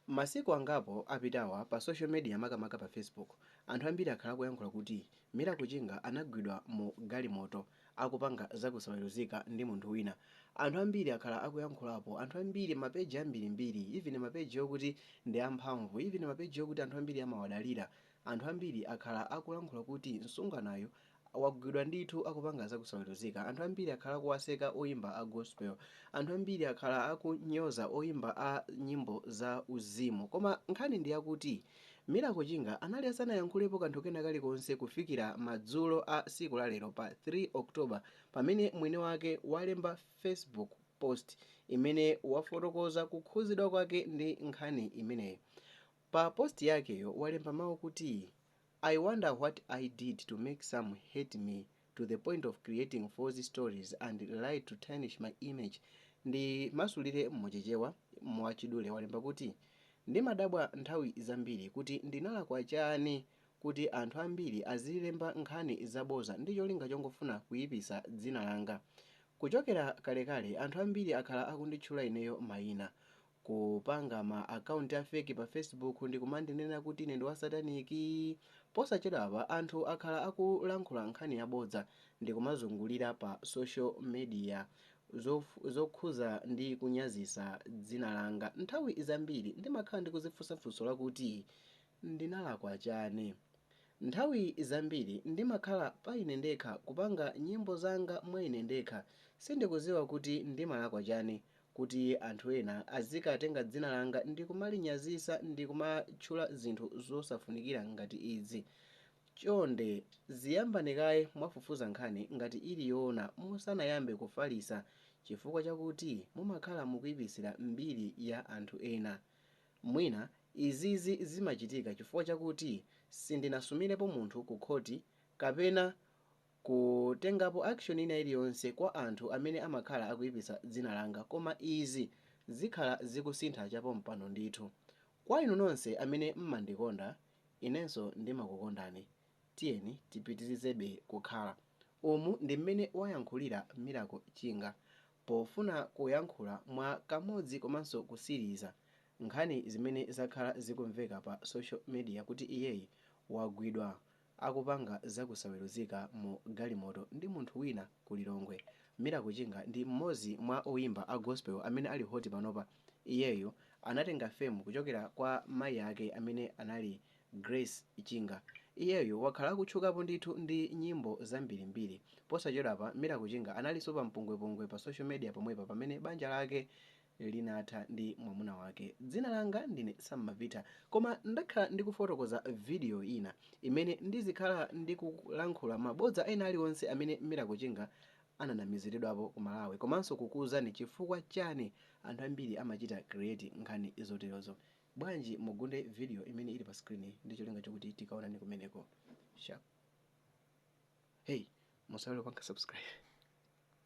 Masiku angapo apitawa pa social media, makamaka pa Facebook, anthu ambiri akhala akuyankhula kuti Miracle Chinga anagwidwa mu galimoto akupanga zakusaweruzika ndi munthu wina. Anthu ambiri akhala akuyankhulapo, anthu ambiri, ma page ambirimbiri, even ma page okuti ndi amphamvu, even ma page okuti anthu ambiri amawadalira, anthu ambiri akhala akulankhula kuti msungwanayo wagwidwa ndithu akupanga zakusaweruzika. Anthu ambiri akhala akuwaseka oyimba a gospel, anthu ambiri akhala akunyoza oyimba a nyimbo za uzimu. Koma nkhani ndi yakuti Miracle Chinga anali asanayankhulepo kanthu kena kalikonse kufikira madzulo a siku la lero pa 3 October, pamene mwini wake walemba Facebook post imene wafotokoza kukhuzidwa kwake ndi nkhani imeneyi. Pa post yakeyo walemba mawu kuti, "I wonder what I did to make some hate me to the point of creating false stories and lie to tarnish my image." Ndi masulire muchichewa mwachidule, walemba kuti, "Ndimadabwa nthawi zambiri kuti ndinalakwa chani kuti anthu ambiri azilemba nkhani zaboza ndi cholinga chongofuna kuyipisa dzina langa. Kuchokera kalekale anthu ambiri akhala akunditchula ineyo mayina, kupanga ma account a fake pa Facebook ndi kumandinena kuti ine ndi wa satanic. Posachedwapa anthu akhala akulankhula nkhani yabodza ndi kumazungulira pa social media zokhuza ndi kunyazisa dzina langa. Nthawi zambiri ndimakhala ndikuzifunsa funso lakuti ndinalakwa chani. Nthawi zambiri ndimakhala pa ine ndekha kupanga nyimbo zanga mwa ine ndekha. Sindikuziwa kuti ndimalakwa chani kuti anthu ena azikatenga dzina langa ndi kumalinyazisa ndi kumatchula zinthu zosafunikira ngati izi. Chonde ziyambani kaye mwafufuza nkhani ngati ili yoona musanayambe kufalisa, chifukwa chakuti mumakhala mukuyipisira mbiri ya anthu ena. Mwina izizi zimachitika chifukwa chakuti sindinasumirepo munthu ku khoti kapena kutengapo action ina iliyonse kwa anthu amene amakhala akuyipisa dzina langa, koma izi zikhala zikusintha chapompano ndithu. Kwa inu nonse amene mmandikonda, inenso ndimakukondani. Tiyeni tipitirizebe kukhala." Umu ndi mmene wayankhulira Miracle Chinga pofuna kuyankhula mwa kamodzi komanso kusiriza nkhani zimene zakhala zikumveka pa social media kuti iyeyi wagwidwa akupanga zakusaweruzika mu galimoto ndi munthu wina ku Lilongwe. Miracle Chinga ndi mmodzi mwa oyimba a gospel amene ali hot panopa. Iyeyo anatenga fame kuchokera kwa mayi ake amene anali Grace Chinga. Iyeyo wakhala akutchukapo ndithu ndi nyimbo zambirimbiri. Posachedwapa Miracle Chinga analinso pa mpungwepungwe pa social media pomwepa pamene banja lake linatha ndi mwamuna wake. Dzina langa ndine Sammavita, koma ndakhala ndikufotokoza video ina imene ndizikhala ndikulankhula mabodza ena aliwonse amene Miracle Chinga ananamiziridwapo ku Malawi, komanso kukuwuzani chifukwa chani anthu ambiri amachita create nkhani zoterozo. Bwanji mugunde video imene ili pa screen ndi cholinga chokuti tikaonani kumeneko. Sharp. Hey, musaiwale kupanga subscribe.